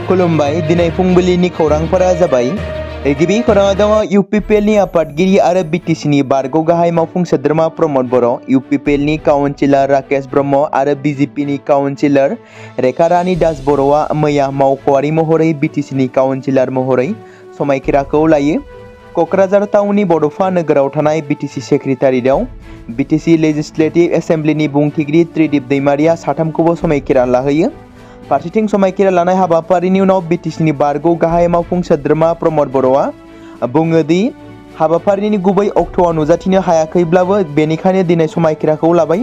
खुलुमबाय दिनै फुंबिलिनि खौरांफोरा जाबाय गिबि खौराङाव दङ इउपिपिएलनि आफादगिरि आरो बिटिसिनि बारग' गाहाय मावफुं सोद्रोमा प्रमद बर', इउपिपिएलनि काउन्सिलर राकेश ब्रह्म आरो बिजेपिनि काउन्सिलर रेखा रानी दास बर'आ मैया मावख'आरि महरै बिटिसिनि काउन्सिलर महरै समायखिराखौ लायो। क'क्राझार टाउननि बड'फा नोगोराव थानाय बिटिसि सेक्रेटारियेटआव बिटिसि लेजिस्लेटिभ एसेम्ब्लिनि बुंथिगिरि त्रिदिप दैमारिया साथामखौबो समायखिरा लाहोयो। फारसेथिं समायखिरा लानाय हाबाफारिनि उनाव बिटिसिनि बारग' गाहाय मावफुं सोद्रोमा प्रमद बर'आ बुङो दि हाबाफारिनि गुबै अक्ट'आव नुजाथिनो हायाखैब्लाबो बेनिखायनो दिनै समायखिराखौ लाबाय।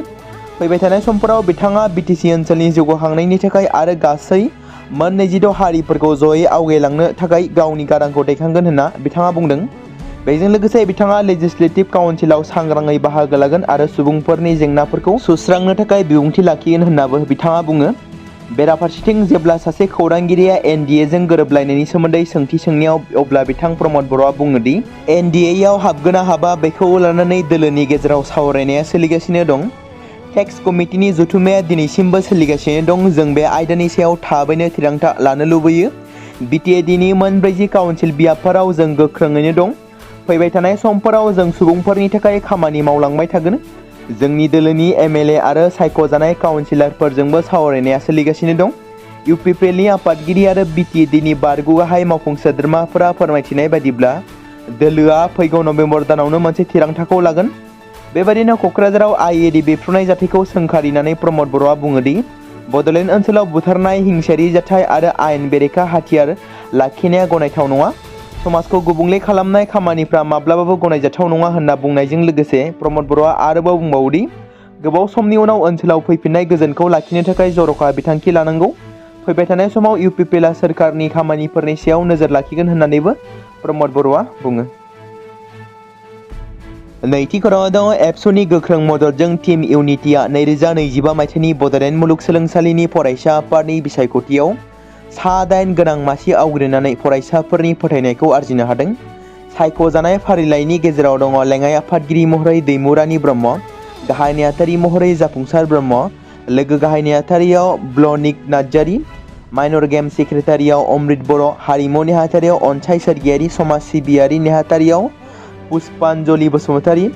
फैबाय थानाय समफोराव बिथाङा बिटिसि ओनसोलनि जौगाखांनायनि थाखाय आरो गासै मोन 26 हारिफोरखौ जयै आवगायलांनो थाखाय गावनि गारांखौ दैखांगोन होनना बिथाङा बुंदों। बेजों लोगोसे बिथाङा लेजिस्लेटिभ काउन्सिलाव सांग्राङै बाहागो लागोन आरो सुबुंफोरनि जेंनाफोरखौ सुस्रांनो थाखाय बिबुंथि लाखिगोन होननाबो बिथाङा बुङो। बेराफारसेथिं जेब्ला सासे खौरांगिरिया एनडिएजों गोरोबलायनायनि सोमोन्दै सोंथि सोंनायाव अब्ला बिथां प्रमद बर'आ बुङो दि एनडिएआव हाबगोन ना हाबा बेखौ लानानै दोलोनि गेजेराव सावरायनाया सोलिगासिनो दं। टेक्स कमिटिनि जथुम्माया दिनैसिमबो सोलिगासिनो दं। जों बे आयदानि सायाव थाबैनो थिरांथा लानो लुबैयो। बिटिएडिनि मोन 40 काउन्सिल बियाबफोराव जों गोख्रोङैनो दं। फैबाय थानाय समफोराव जों सुबुंफोरनि थाखाय खामानि मावलांबाय थागोन। जोंनि दोलोनि एमएलए आरो सायख'जानाय काउन्सिलरफोरजोंबो सावरायनाया सोलिगासिनो दं। इउपिपिएलनि आफादगिरि आरो बिटिएडिनि बारग' गाहाय मावफुं सोद्रोमाफोरा फोरमायथिनाय बायदिब्ला दोलोआ फैगौ नभेम्बर दानावनो मोनसे थिरांथाखौ लागोन। बेबायदिनो क'क्राझाराव आइएडि बेफ्रुनाय जाथायखौ सोंखारिनानै प्रमद बर'आ बुङो दि बड'लेण्ड ओनसोलाव बुथारनाय, हिंसायारि जाथाय आरो आयेन बेरेखा हाथियार लाखिनाया गनायथाव नङा। समाजखौ गुबुंले खालामनाय खामानिफ्रा माब्लाबाबो गनायजाथाव नङा होनना बुंनायजों लोगोसे प्रमद बर'आ आरोबाव बुंबावो दि गोबाव समनि उनाव ओनसोलाव फैफिननाय गोजोनखौ लाखिनो थाखाय जर'खा बिथांखि लानांगौ। फैबाय थानाय समाव इउपिपिएलआ सोरखारनि खामानिफोरनि सायाव नोजोर लाखिगोन होननानैबो प्रमद बर'आ बुङो। नैथि खौराङाव दङ एबसुनि गोख्रों मददजों टीम इउनिटिआ 2025 मायथाइनि बड'लेण्ड मुलुगसोलोंसालिनि फरायसा आफादनि बिसायख'थियाव सा-8 गोनां मासि आवग्रिनानै फरायसाफोरनि फोथायनायखौ आरजिनो हादों। सायख'जानाय फारिलाइनि गेजेराव दङ लेङाइ आफादगिरि महरै दैमुरानी ब्रह्म, गाहाय नेहाथारि महरै जाफुंसार ब्रह्म, लोगो गाहाय नेहाथारियाव ब्लनिक नार्जारी, माइनर गेम सेक्रेटारियाव अमृत बर', हारिमु नेहाथारियाव अनसाय सोरगियारि, समाज सिबियारि नेहाथारियाव पुष्पान्जलि बसुमतारी,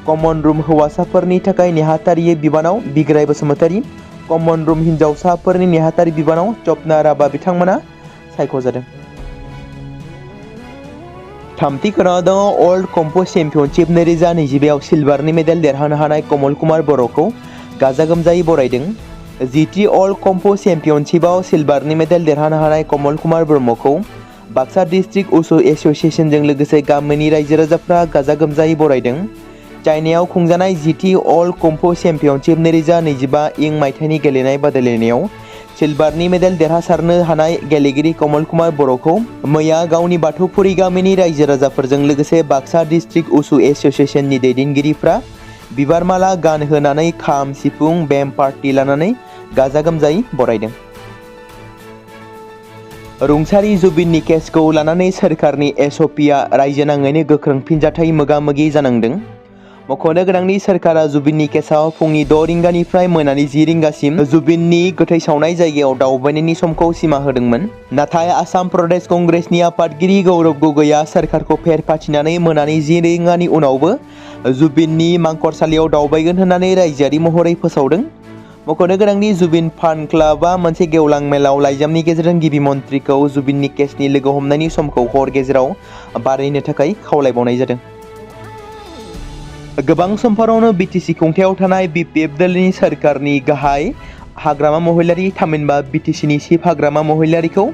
कमन रुम हौवासाफोरनि थाखाय नेहाथारि बिबानाव बिग्राय बसुमतारी, कमन रुम हिन्जावसाफोरनि नेहाथारि बिबानाव चपना राभा बिथांमोना सायख'जादों। थामथि खौराङाव दङ वर्ल्ड कम्प' चेम्पियनशिप 2022आव सिलभारनि मेडेल देरहानो हानाय कमल कुमार बर'खौ गाजा गोमजायै बरायदों। जिथि वर्ल्ड कम्प' चेम्पियनशिपआव सिलभारनि मेडेल देरहानो हानाय कमल कुमार ब्रह्मखौ बाक्सा डिस्ट्रिक्ट उसु एस'सिएशनजों लोगोसे गामिनि रायजो राजाफ्रा गाजा गोमजायै बरायदों। चाइनायाव खुंजानाय जिथि वर्ल्ड कम्प' चेम्पियनशिप 2025 मायथाइनि गेलेनाय बादायलायनायाव सिलभारनि मेडेल देरहासारनो हानाय गेलेगिरि कमल कुमार बर'खौ मैया गावनि बाथौफुरि गामिनि रायजो राजाफोरजों लोगोसे बाक्सा डिस्ट्रिक्ट उसु एस'सिएशननि दैदेनगिरिफ्रा बिबारमाला गानहोनानै खाम, सिफुं, बेम पार्टि लानानै गाजा गोमजायै बरायदों। रुंसारि जुबिननि केसखौ लानानै सोरखारनि एसअपिआ रायजो नाङैनो गोख्रों फिनजाथाय मोगा-मोगि जानांदों। मख'नो गोनांदि सोरखारा जुबिननि केसआव फुंनि 6 रिंगानिफ्राय मोनानि 10 रिंगासिम जुबिननि गोथै सावनाय जायगायाव दावबायनायनि समखौ सिमा होदोंमोन। नाथाय आसाम प्रदेश कंग्रेसनि आफादगिरि गौरब गगैआ सोरखारखौ फेर फाथिनानै मोनानि 10 रिंगानि उनावबो जुबिननि मांखरसालियाव दावबायगोन होननानै रायजोआरि महरै फोसावदों। मख'नो गोनांदि जुबिन फान क्लाबआ मोनसे गेवलां मेलाव लाइजामनि गेजेरजों गिबि मन्थ्रिखौ जुबिननि केसनि लोगो हमनायनि समखौ हर गेजेराव बारायनो थाखाय खावलायबावनाय जादों। गोबां समफोरावनो बिटिसि खुंथायाव थानाय बिपिएफ दोलोनि सोरखारनि गाहाय हाग्रामा महिलारि थामहिनबा बिटिसिनि चिफ हाग्रामा महिलारिखौ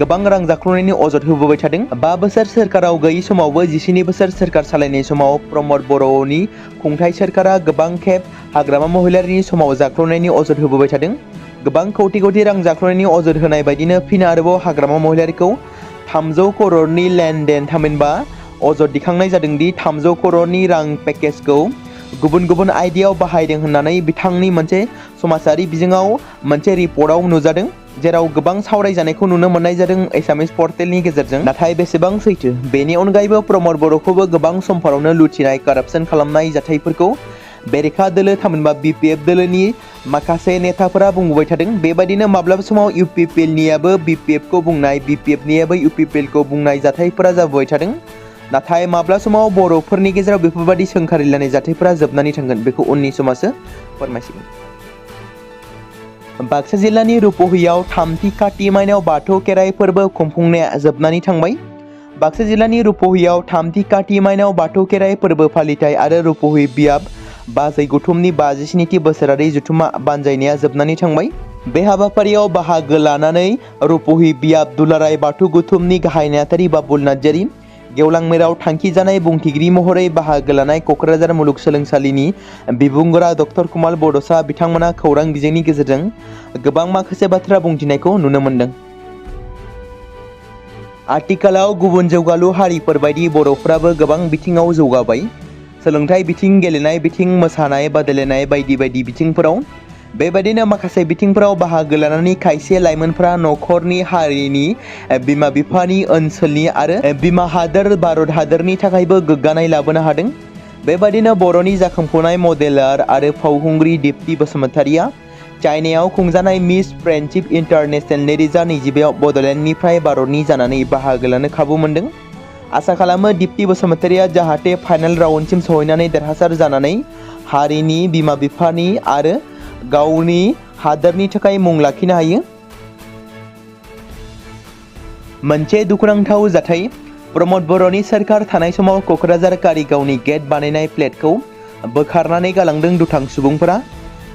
गोबां रां जाख्ल'नायनि अजद होबोबाय थादों। 5 बोसोर सोरखाराव गैयै समावबो 17 बोसोर सोरखार सालायनाय समाव प्रमद बर'नि खुंथाय सोरखारा गोबां खेब हाग्रामा महिलारिनि समाव जाख्ल'नायनि अजद होबोबाय थादों। गोबां कौटि रां जाख्ल'नायनि अजद होनाय बायदिनो फिन आरोबाव हाग्रामा महिलारिखौ 300 करोड़नि लेनदेन थामहिनबा अजद दिखांनाय जादों दि 300 करोड़नि रां पेकेजखौ गुबुन आयदायाव बाहायदों होननानै बिथांनि मोनसे समाजारि बिजोङाव मोनसे रिपर्टआव नुजादों, जेराव गोबां सावरायजानायखौ नुनो मोननाय जादों एसामिस पर्टेलनि गेजेरजों। नाथाय बेसेबां सैथो? बेनि अनगायैबो प्रमद बर'खौबो गोबां समफोरावनो लुथिनाय, कारापसन खालामनाय जाथायफोरखौ बेरेखा दोलो थामहिनबा BPF दोलोनि माखासे नेताफोरा बुंबाय थादों। बेबायदिनो माब्लाबा समाव UPPLनियाबो BPF खौ बुंनाय, BPFनियाबो UPPL खौ बुंनाय जाथायफोरा जाबोबाय थादों। नाथाय माब्ला समाव बर'फोरनि गेजेराव बेफोरबायदि सोंखारिलायनाय जाथायफोरा जोबनानै थांगोन बेखौ उननि समासो फोरमायसिगोन। बाक्सा जिल्लानि रुपहियाव थामथि काति मायनाव बाथौ खेराइ फोरबो खुंफुंनाया जोबनानै थांबाय। बाक्सा जिल्लानि रुपहियाव थामथि काति मायनाव बाथौ खेराइ फोरबो फालिथाय आरो रुपहि बियाब बाजै गौथुमनि 57थि बोसोरारि जथुम्मा बानजायनाया जोबनानै थांबाय। बे हाबाफारियाव बाहागो लानानै रुपहि बियाब दुलाराय बाथौ गौथुमनि गाहाय नेहाथारि बाबुल नार्जारि, गेवलां मेराव थांखि जानाय बुंथिगिरि महरै बाहागो लानाय क'क्राझार मुलुगसोलोंसालिनि बिबुंगोरा डक्टर कुमार बड'सा बिथांमोना खौरां बिजोंनि गेजेरजों गोबां माखासे बाथ्रा बुंथिनायखौ नुनो मोन्दों। आथिखालाव गुबुन जौगालु हारिफोर बायदि बर'फोराबो गोबां बिथिङाव जौगाबाय। सोलोंथाइ बिथिं, गेलेनाय बिथिं, मोसानाय बादायलायनाय बायदि बायदि बिथिंफोराव। बेबायदिनो माखासे बिथिंफोराव बाहागो लानानै खायसे लाइमोनफोरा न'खरनि, हारिनि, बिमा बिफानि, ओनसोलनि आरो बिमा हादोर भारत हादोरनि थाखायबो गोग्गानाय लाबोनो हादों। बेबायदिनो बर'नि जाखांफुनाय मडेलार आरो फावखुंग्रि दीप्ति बसुमतारिया चाइनायाव खुंजानाय मिस फ्रेन्डशिप इन्टारनेशनेल 2022 बड'लेण्डनिफ्राय भारतनि जानानै बाहागो लानो खाबु मोन्दों। आसा खालामो दीप्ति बसुमतारिया जाहाथे फाइनाल राउन्डसिम सहैनानै देरहासार जानानै हारिनि, बिमा बिफानि आरो गावनि हादोरनि थाखाय मुं लाखिनो हायो। मोनसे दुखुनांथाव जाथाय। प्रमद बर'नि सोरखार थानाय समाव क'क्राझार कारिगावनि गेट बानायनाय प्लेटखौ बोखारनानै गालांदों दुथां सुबुंफोरा।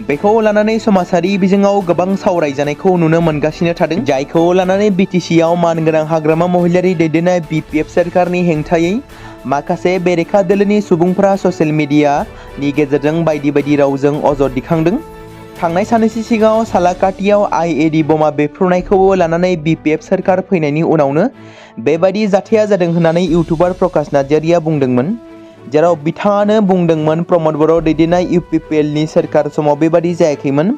बेखौ लानानै समाजारि बिजोङाव गोबां सावरायजानायखौ नुनो मोनगासिनो थादों। जायखौ लानानै BTCआव मानगोनां हाग्रामा महिलारि दैदेननाय BPF सोरखारनि हेंथायै माखासे बेरेखा दोलोनि सुबुंफोरा ससियेल मिडियानि गेजेरजों बायदि बायदि रावजों अजद दिखांदों। थांनाय साननैसो सिगाङाव सालाकाटियाव IED बमा बेफ्रुनायखौ लानानै BPF सोरखार फैनायनि उनावनो बेबायदि जाथाया जादों होननानै इउटुबार प्रकाश नार्जारिया बुंदोंमोन। जेराव बिथाङानो बुंदोंमोन प्रमद बर' दैदेननाय UPPLनि सोरखार समाव बेबादि जायाखैमोन।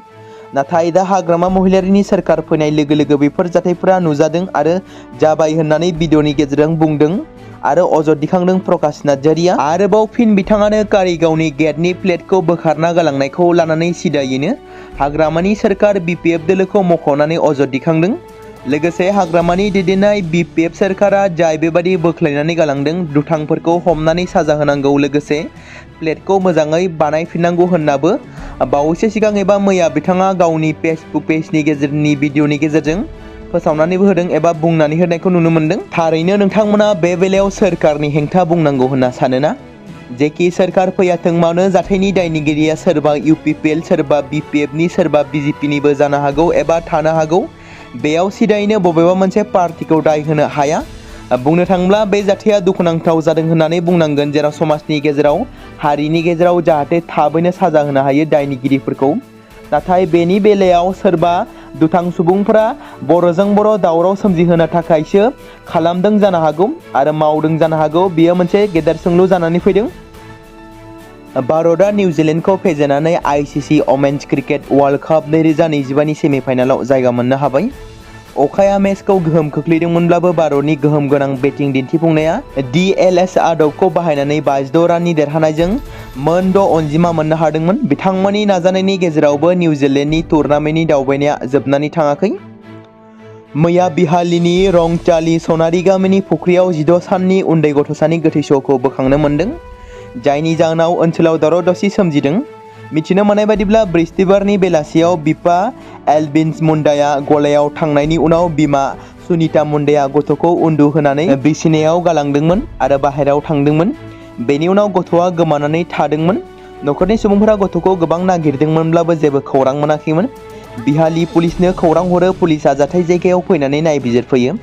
नाथाय दा हाग्रामा महिलारिनि सोरखार फैनाय लोगो लोगो बेफोर जाथायफोरा नुजादों आरो जाबाय होननानै भिडिअनि गेजेरजों बुंदों आरो अजद दिखांदों प्रकाश नार्जारिया। आरोबाव फिन बिथाङानो कारिगावनि गेटनि प्लेटखौ बोखारना गालांनायखौ लानानै सिदायैनो हाग्रामानि सोरखार BPF दोलोखौ मख'नानै अजद दिखांदों। लोगोसे हाग्रामानि दैदेननाय BPF सोरखारा जाय बेबादि बोख्लायनानै गालांदों दुथांफोरखौ हमनानै साजा होनांगौ, लोगोसे प्लेटखौ मोजाङै बानायफिननांगौ होननाबो बावैसो सिगां एबा मैया बिथाङा गावनि फेसबुक पेजनि गेजेरनि भिडिअनि गेजेरजों फोसावनानैबो होदों एबा बुंनानै होनायखौ नुनो मोन्दों। थारैनो नोंथांमोना बे बेलायाव सोरखारनि हेंथा बुंनांगौ होनना सानोना? जेखि सोरखार फैयाथों मानो जाथायनि दायनिगिरिया सोरबा UPPL, सोरबा BPFनि, सोरबा BJPनिबो जानो हागौ एबा थानो हागौ। बेयाव सिदायैनो बबेबा मोनसे पार्टिखौ दाय होनो हाया। बुंनो थाङोब्ला बे जाथाया दुखुनांथाव जादों होननानै बुंनांगोन, जेराव समाजनि गेजेराव, हारिनि गेजेराव जाहाथे थाबैनो साजा होनो हायो दायनिगिरिफोरखौ। नाथाय बेनि बेलायाव सोरबा दुथां सुबुंफोरा बर'जों बर' दावराव सोमजिहोनो थाखायसो खालामदों जानो हागौ आरो मावदों जानो हागौ। बेयो मोनसे गेदेर सोंलु जानानै फैदों। भारतआ निउजिलेन्डखौ फेजेननानै ICC women's cricket world cup 2025नि सेमिफाइनालाव जायगा मोननो हाबाय। अखाया मेचखौ गोहोम खोख्लैदोंमोनब्लाबो भारतनि गोहोम गोनां बेटिं दिन्थिफुंनाया DLS आदबखौ बाहायनानै 52 राननि देरहानायजों मोन 6 अनजिमा मोननो हादोंमोन। बिथांमोननि नाजानायनि गेजेरावबो निउजिलेन्डनि टुर्नामेन्टनि दावबायनाया जोबनानै थाङाखै। मैया बिहालिनि रंचाली सनारि गामिनि फुख्रियाव 16 साननि उन्दै गथ'सानि गोथै सह'खौ बोखांनो मोन्दों। जायनि जाहोनाव ओनसोलाव दावराव दावसि सोमजिदों। मिथिनो मोननाय बायदिब्ला बृहस्पतिबारनि बेलासियाव बिफा एल्विन्स मुन्डाया गलायाव थांनायनि उनाव बिमा सुनिता मुन्डाया गथ'खौ उन्दुहोनानै बिसिनायाव गालांदोंमोन आरो बाहेरायाव थांदोंमोन। बेनि उनाव गथ'आ गोमानानै थादोंमोन। न'खरनि सुबुंफोरा गथ'खौ गोबां नागिरदोंमोनब्लाबो जेबो खौरां मोनाखैमोन। बिहाली पुलिसनो खौरां हरो। पुलिसआ जाथाय जायगायाव फैनानै नायबिजिरफैयो।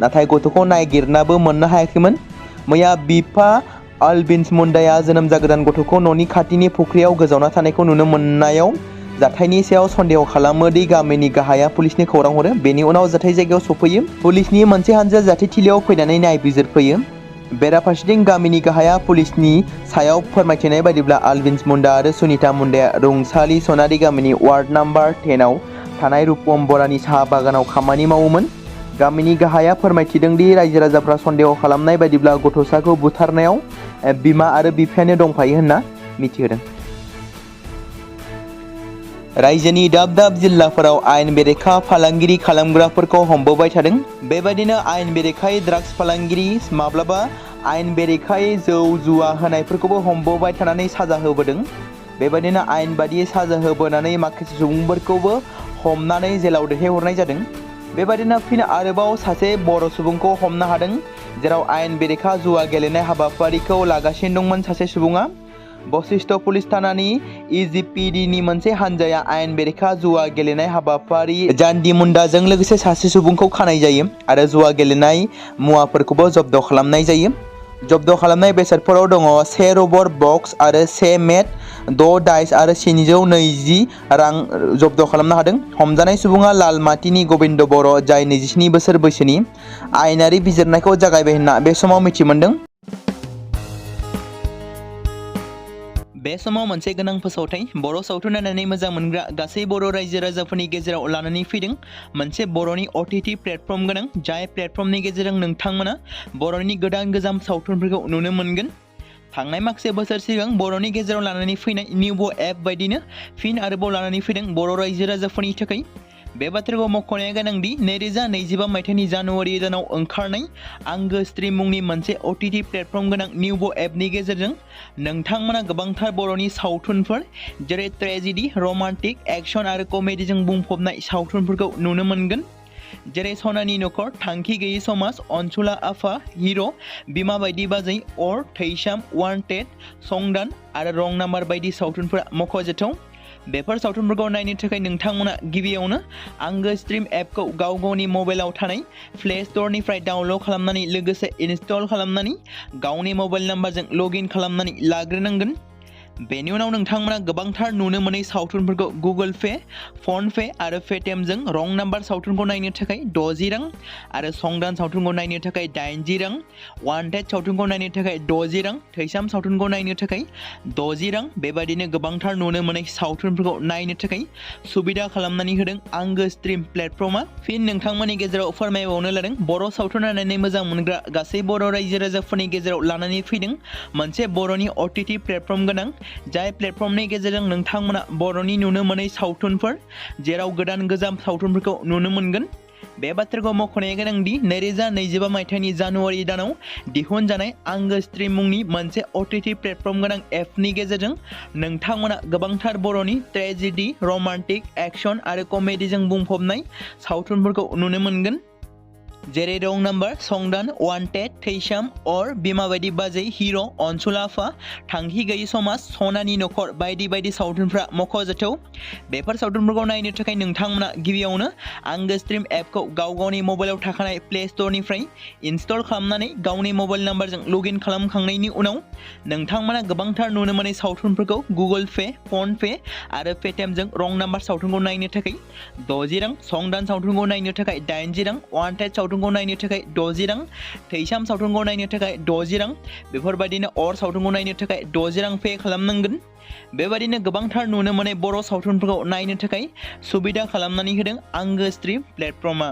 नाथाय गथ'खौ नागिरनाबो मोननो हायाखैमोन। मैया बिफा एल्विन्स मुन्डाया जोनोम जागोदान गथ'खौ न'नि खाथिनि फुख्रियाव गोजावना थानायखौ नुनो मोननायाव जाथायनि सायाव सन्देह खालामो दि गामिनि गाहाया पुलिसनो खौरां हरो। बेनि उनाव जाथाय जायगायाव सफैयो। पुलिसनि मोनसे हानजा जाथायथिलियाव फैनानै नायबिजिरफैयो। बेराफारसेथिं गामिनि गाहाया पुलिसनि सायाव फोरमायथिनाय बायदिब्ला एल्विन्स मुन्डा आरो सुनिता मुन्डाया रंसाली सनारि गामिनि वार्ड नाम्बार 10 आव थानाय रुपम बरानि साहा बागानाव खामानि मावोमोन। गामिनि गाहाया फोरमायथिदों दि रायजो राजाफ्रा सन्देह खालामनाय बायदिब्ला गथ'साखौ बुथारनायाव बिमा आरो बिफायानो दंफायो होनना मिथिहोदों। रायजोनि दाब दाब जिल्लाफोराव आयेन बेरेखा फालांगिरि खालामग्राफोरखौ हमबोबाय थादों। बेबायदिनो आयेन बेरेखायै ड्राग्स फालांगिरि, माब्लाबा आयेन बेरेखायै जौ जुवा होनायफोरखौबो हमबोबाय थानानै साजा होबोदों। बेबायदिनो आयेन बादियै साजा होबोनानै माखासे सुबुंफोरखौबो हमनानै जेलाव दैथायहरनाय जादों। बेबायदिनो फिन आरोबाव सासे बर' सुबुंखौ हमनो हादों, जेराव आयेन बेरेखा जुवा गेलेनाय हाबाफारिखौ लागासिनो दंमोन सासे सुबुङा। बशिष्ट पुलिस थानानि इजिपिडिनि मोनसे हान्जाया आयेन बेरेखा जुवा गेलेनाय हाबाफारि जान्डि मुन्डाजों लोगोसे सासे सुबुंखौ खानाय जायो आरो जुवा गेलेनाय मुवाफोरखौबो जब्द खालामनाय जायो। जब्द खालामनाय बेसादफोराव दङ 1 रबर बक्स आरो 1 मेट, 6 डाइस आरो 720 रां जब्द खालामनो हादों। हमजानाय सुबुङा लालमाटिनि गबिन्द बर', जाय 27 बोसोर बैसोनि। आयेनारि बिजिरनायखौ जागायबाय होनना बे समाव मिथि मोन्दों। बे समाव मोनसे गोनां फोसावथाय बर' सावथुन नायनानै मोजां मोनग्रा गासै बर' रायजो राजाफोरनि गेजेराव लानानै फैदों। मोनसे बर'नि OTT प्लेटफर्म गोनां, जाय प्लेटफर्मनि गेजेरजों नोंथांमोना बर'नि गोदान गोजाम सावथुनफोरखौ नुनो मोनगोन। थांनाय माखासे बोसोर सिगां बर'नि गेजेराव लानानै फैनाय निउबो एप बायदिनो फिन आरोबाव लानानै फैदों बर' रायजो राजाफोरनि थाखाय। बे बाथ्राखौ मख'नाया गोनांदि 2025 मायथाइनि जानुवारि दानाव ओंखारनाय आंगो स्ट्रिम मुंनि मोनसे OTT प्लेटफर्म गोनां निउबो एपनि गेजेरजों नोंथांमोना गोबांथार बर'नि सावथुनफोर जेरै ट्रेजेडि, रमान्टिक, एक्शन आरो कमेडिजों बुंफबनाय सावथुनफोरखौ नुनो मोनगोन। जेरै सनानि नखर, थांखि गैयै समाज, अनसुला आफा, हिर', बिमा बायदि बाजै, अर, थैसाम, वान्टेड, संदान आरो रं नाम्बार बायदि सावथुनफोरा मख'जाथाव। बेफोर सावथुनफोरखौ नायनो थाखाय नोंथांमोना गिबियावनो आंगो स्ट्रिम एपखौ गाव गावनि मबाइलाव थानाय प्ले स्ट'रनिफ्राय डाउनल'ड खालामनानै लोगोसे इनस्टल खालामनानै गावनि मबाइल नाम्बारजों लगइन खालामनानै लाग्रोनांगोन। बेनि उनाव नोंथांमोना गोबांथार नुनो मोनै सावथुनफोरखौ गुगोल पे, फन पे आरो पेटिएमजों रं नाम्बार सावथुनखौ नायनो थाखाय 60 रां आरो संदान सावथुनखौ नायनो थाखाय 80 रां, वान्टेड सावथुनखौ नायनो थाखाय 60 रां, थैसाम सावथुनखौ नायनो थाखाय 60 रां, बेबायदिनो गोबांथार नुनो मोनै सावथुनफोरखौ नायनो थाखाय सुबिदा खालामनानै होदों आंगो स्ट्रिम प्लेटफर्मा। फिन नोंथांमोननि गेजेराव फोरमायबावनो लादों बर' सावथुन नायनानै मोजां मोनग्रा गासै बर' रायजो राजाफोरनि गेजेराव लानानै फैदों मोनसे बर'नि OTT प्लेटफर्म गोनां, जाय प्लेटफर्मनि गेजेरजों नोंथांमोना बर'नि नुनो मोनै सावथुनफोर जेराव गोदान गोजाम सावथुनफोरखौ नुनो मोनगोन। बे बाथ्राखौ मख'नाया गोनांदि 2025 मायथाइनि जानुवारि दानाव दिहुनजानाय आंगो स्ट्रिम मुंनि मोनसे OTT प्लेटफर्म गोनां एपनि गेजेरजों नोंथांमोना गोबांथार बर'नि ट्रेजेडि, रमान्टिक, एक्शन आरो कमेडिजों बुंफबनाय सावथुनफोरखौ नुनो मोनगोन। जेरै रं नाम्बार, संदान, वान्टेड, थैसाम, अर, बिमा बायदि बाजै, हिर', अनसुला आफा, थांखि गैयै समाज, सनानि नखर बायदि बायदि सावथुनफ्रा मख'जाथाव। बेफोर सावथुनफोरखौ नायनो थाखाय नोंथांमोना गिबियावनो आंगो स्ट्रिम एपखौ गाव गावनि मबाइलाव थाखानाय प्ले स्ट'रनिफ्राय इनस्टल खालामनानै गावनि मबाइल नाम्बारजों लगइन खालामखांनायनि उनाव नोंथांमोना गोबांथार नुनो मोनै सावथुनफोरखौ गुगोल पे, फन पे आरो पेटिएमजों रं नाम्बार सावथुनखौ नायनो थाखाय 60 रां, संदान सावथुनखौ नायनो थाखाय 80 रां, वान्टेड सावथुनखौ नायनो थाखाय 60 रां, थैसाम सावथुनखौ नायनो थाखाय 60 रां, बेफोरबायदिनो अर सावथुनखौ नायनो थाखाय 60 रां पे खालामनांगोन। बेबायदिनो गोबांथार नुनो मोनै बर' सावथुनफोरखौ नायनो थाखाय सुबिदा खालामनानै होदों आंगो स्ट्रिम प्लेटफर्मा।